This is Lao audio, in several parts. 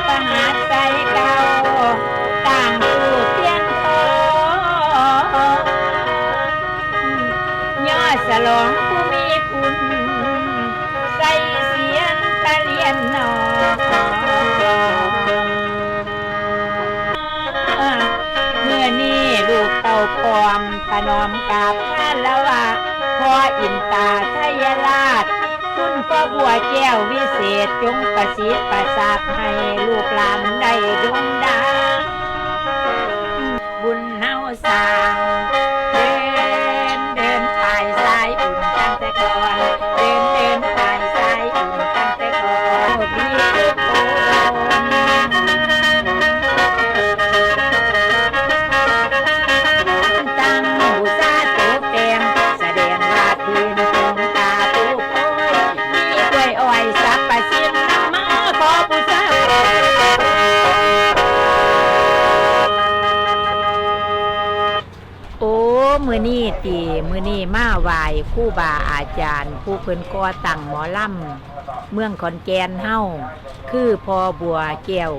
ພະຫັດໄຊເກົ່າ ຕັ້ງຮູບປ່ຽນທອງ ຍໍສະຫຼອງຜູ້ມີຄຸນ ໃສ່ສຽງຕະຫຼຽນນອງ. ມື້ນີ້ລູກເຕົ້າພ້ອມປະນອມກາບຄາລະວະ ພໍ່ອິນຕາໄທຍະລາດ ຄຸນພໍ່ບົວແກ້ວວິເສດ ຈົ່ງປະສິດປະສາດໃຫ້ລູກຫຼານໄດ້ໂດ່ງດັງ ບຸນເຮົາສ້າງ ເດີນ ເດີນພາຍສາຍບຸນຕັ້ງແຕ່ກ່ອນ ເດີນ ເດີນພາຍສາຍບຸນຕັ້ງແຕ່ກ່ອນ ມີທຸກຄົນ ຕັ້ງບູຊາຕົກແຕ່ງ ສະແດງວ່າພື້ນຂອງຕາປູກໂອ້ຍ ມີກ້ວຍອ້ອຍສັບປະສິດນຳມາຂໍບູຊາ. ໂອ້ ມື້ນີ້ຕິ ມື້ນີ້ມາໄຫວ້ຄູບາອາຈານ ຜູ້ເພິ່ນກໍ່ຕັ້ງໝໍລຳເມືອງຂອນແກ່ນເຮົາ ຄືພໍ່ບົວແກ້ວ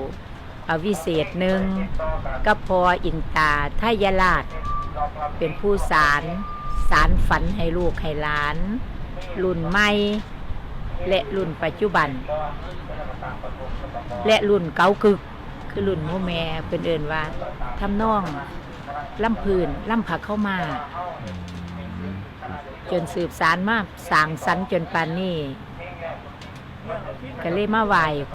ອະ ວິເສດໜຶ່ງ ກັບພໍ່ອິນຕາໄທຍະລາດ ເປັນຜູ້ສານ ສານຝັນໃຫ້ລູກໃຫ້ຫຼານ ລຸ້ນໃໝ່ ແລະ ລຸ້ນປັດຈຸບັນ ແລະ ລຸ້ນເກົ່າກຶກ ຄືລຸ້ນໝູ່ແມ່ ເພິ່ນເອີ້ນວ່າທຳນອງລຳພື້ນ ລຳພະເຂົ້າມາ ຈົນສືບສານມາສ້າງສັນຈົນປານນີ້ ກະເລີຍມາໄຫວ້